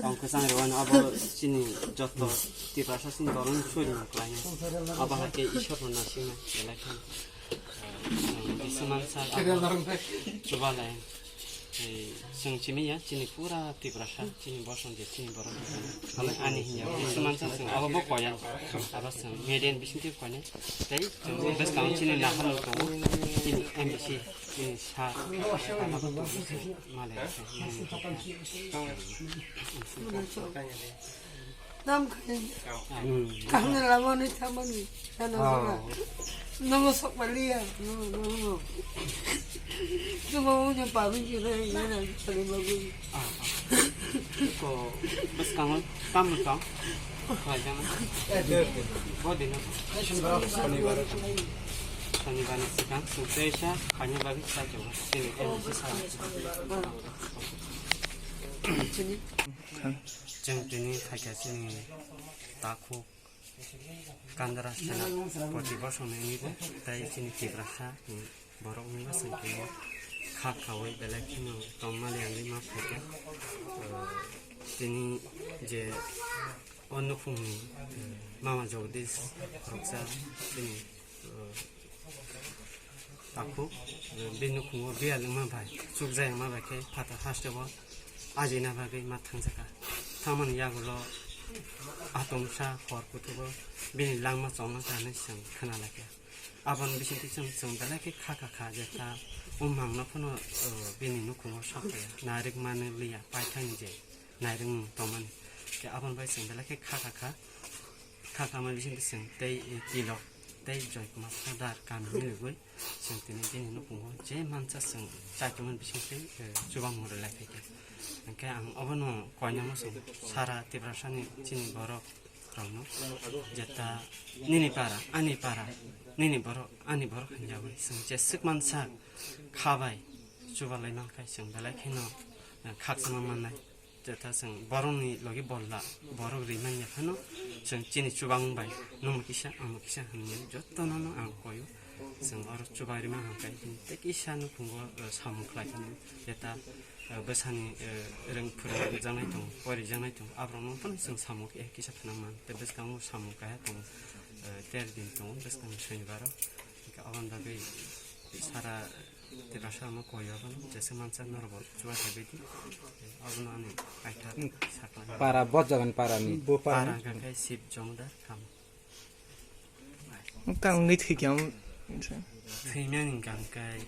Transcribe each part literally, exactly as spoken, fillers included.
Ang kwchang rwani abo chini joto Tiprasa chini borokni suri kwlainai. Abo hai khe Ishwar no naisingna belai khe. Ang bisi mansa abo chubalai. Ei, chwng chimiya chini pura Tiprasa, chini bosong je chini borok. Ani hinya bisi mansa chwng abo bo koyan. Abo chwng median bising twi koinai. Tei chwng bwskang chini nahar tongo. Chini M D C. Chini sa, malai, Nam kaya. Kahne lamani tamani. Sana sura. Nongo sok baliya. No, no, no. Cuma punya pabrik kita yang ada di Kalimantan. Ko bwskango tamni tong. Khlaijana. Bo dino. Sonibar. Sonibarni swkang chwng teisa khaina bagwi chajago. Chini M D C sir. Chwng tini khaikha chini takhuk Kandra Senapati bosongni wngwi tei chini Tiprasa ni borok wngwi bwswng khe kha khaui belai kheno tongmani wngwi ma phaikha. Tini je o nukhungni mama Jagdish khoroksa chini takhuk, bini nukhungo biyal wngma bai, chukjak wngma bai khe phatar hasteo ajina bagwi ma thangjakha. Thangmani yagulo atomsa hor kuthugo bini langma chongma kha hinwi chwng khna laikha. Aboni bisingtwi chwng, chwng belai khe kha kha kha je ta o mangno phano, o, bini nukhungo sok khe nairwk mani liya paithakni je nairwkmung tongmani. Khe aboni bai chwng belai khe kha kha kha. Kha kha ma bisingtwi chwng tei, e, Tilok tei Joykumar Poddar kami milwgwi chwng tini bini nukhungo je mansa chwng chaitongmani bisingtwi, e, chubamung rwlai phaikha. Hwnkhe ang obono koinamo chwng sara Tiprasani chini borok rokno jeta nini para, ani para, nini borok, ani borok hinjawi chwng jeswk mansa kha bai chubalai mankha chwng belai kheno, e, khakchangma mannai. Jeta chwng borokni logi bolla borok rimanya phano chwng chini chubamung bai nungmo kisa, amo kisa hinwi jotono no ang koyo. Chwng oro chubai rima hwnkhai tei kisa nukhungo, eh, samung khlai phano jeta, eh, bwsani, eh, rwng phwrwng rwjaknai tongo, porijaknai tongo, aborokno phano chwng samung kisa phwnang man tei bwskango samung kaiha tongo, eh, ter din tongo bwskang sonibaro. Hwnkhe aboni bagwi sara Tiprasa no koi abono jesa mansa norok bo chuba khe beti. Abono ani kaitha sakla. Para bot jagan para ni. Bo para. Para hwnkha khe Sip Jomodar kam. Tang ni thwi kyam. Thwimani hwnkha khe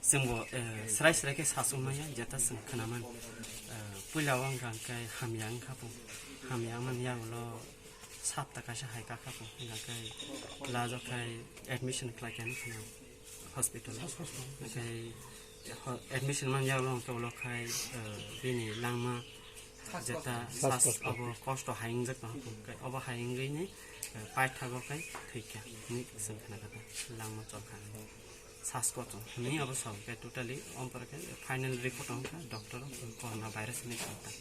chwng bo, eh, srai srai khe sasuk maya jeta chwng khwnaman. Eh, puila o hwnkha khe hamya wngkha bo. Hamya wngmani yagulo sapta kaisa hai kakha bo. Hwnkha khe lajok khai admission khlai khe ani khwna. Hospital. Hwnkhe ho-, admission man yagulo hwnkhe ulo khai, eh, bini langma jeta sas obo kosto hai wngjak tong khe obo hai wngwi ni, eh, paithago khai thwikha hinwi chwng khna kha langma chol kha sas koto hinwi obo sao khe totally ompore khe final report wngkha doctor corona virus hinwi sao ta.